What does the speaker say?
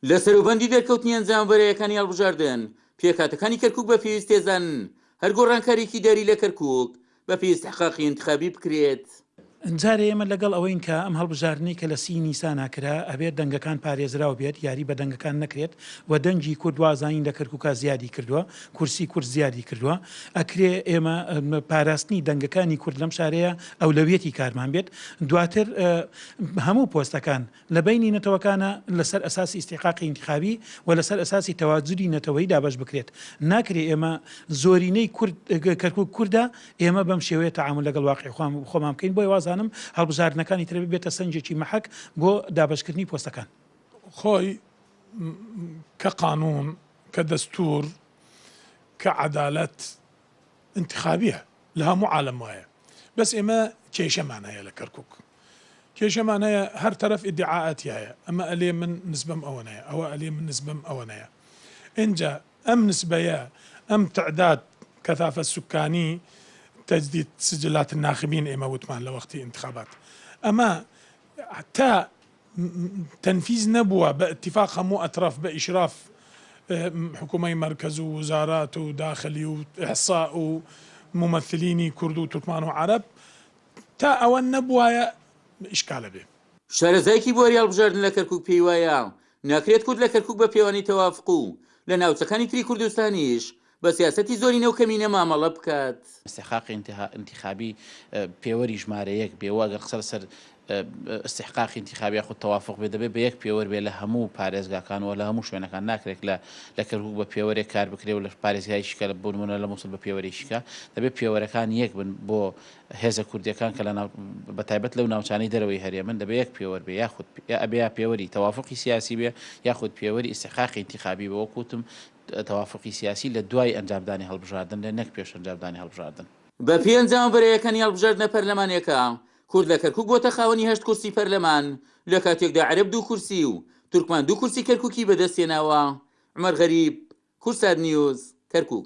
لە سەروبەندی دەرکەوتنی ئەنجامە بەرەیەکانی هەڵبژاردن، پێکهاتەکانی کەرکوک بە پێویست دەزانن هەر گۆڕانکارییەکی ئیداری لە کەرکوک بە پێی ئیستحقاقی ئینتخابی بکرێت. جارێ ئێمە لەگەڵ ئەوەین کە ئەم هەڵبژاردنەی کە لە سی نیسانا کرا ئەبێت دەنگەکان پارێزراو بێت یاری بە دەنگەکان نەکرێت و دەنگی کورد وازانین لە کەرکوکا زیادی کردووە کورسی کورد زیادی کردووە ئەکرێ ئێمە پاراستنی دەنگەکانی کورد لەم شارەیە ئەولەویەتی کارمان بێت دواتر هەموو پۆستەکان لە بەینی نەتەوەکانە لەسەر ئەساسی ئیستیحقاقی ئینتیخابی و لەسەر ئەساسی تەواجودی نەتەوەیی دابەش بکرێت. ناکرێ ئێمە زۆرینەی کورد کەرکوک کوردە ئێمە بەم شێوەیە تەعامول لەگەڵ واقیع خۆمان بکەین. بۆیە وازانم هەڵبژاردنەکانی تر ببێتە سەنگێکی مەحەک بۆ دابەشکردنی پۆستەکان. خۆی کە قانوون، کە دەستوور، کە عەدالەت ئینتخابیە لە هەموو عالەم وایە بەس ئێمە کێشەمان هەیە لە کەرکوک کێشەمان هەیە هەر تەرەف ئیدعائاتی هەیە ئەمە ئەلێ من نسبەم ئەوەنەیە ئەوە ئەلێ من نسبەم ئەوەنەیە ئینجا ئەم نسبەیە ئەم تعداد کەثافە سوکانی تجدید سجلات الناخبین ئێمە وتمان لە وەختی ئینتخابات ئەمە تا تەنفیز نەبووە بە ئیتیفاق هەموو ئەتراف بە ئیشراف حکومەی مەرکەز و وزارات و داخلی و ئیحسا و مومەسلینی کورد و تورکمان و عەرەب تا ئەوە نەبوایە ئیشکالە بێ. شارەزایەکی بواری هەڵبژاردن لە کەرکوک پێی وایە، ناکرێت کورد لە کەرکوک بە پێوانەی تەوافق و لە ناوچەکانی تری کوردستانیش بە سیاسەتی زۆرینە و کەمینە مامەڵە بکات. ئیستحقاقی ئینتیخابی پێوەری ژمارە یەک بێ و ئەگەر قسە لەسەر ئیستحقاقی ئینتیخابی یاخود تەوافوق بێ دەبێ بە یەک پێوەر بێ لە هەموو پارێزگاکان و لە هەموو شوێنەکان ناکرێت لە لە کەرکوک بە پێوەرێک کار بکرێ و لە پارێزگایەکی کە بۆ نموونە لە موسڵ بە پێوەرێکی کە دەبێ پێوەرەکان یەک بن بۆ هێزە کوردیەکان کە لە ناو بە تایبەت لەو ناوچانەی دەرەوەی هەرێمن دەبێ یەک پێوەر بێ یاخود ئەبێ یا پێوەری تەوافوقی سیاسی بێ یاخود پێوەری ئیستحقاقی ئینتیخابی بێ وەک وتم تەوافوقی سیاسی لە دوای ئەنجامدانی هەڵبژاردن لێ نەک پێش ئەنجامدانی هەڵبژاردن. بە پێی ئەنجامە بەرەیەکانی هەڵبژاردنە پەرلەمانیەکە، کورد لە کەرکوک بۆتە خاوەنی هەشت کورسی پەرلەمان، لە کاتێکدا عەرەب دوو کورسی و تورکمان دوو کورسی کەرکوکی بەدەستهێناوە. عومەر غەریب، کوردسات نیوز، کەرکوک.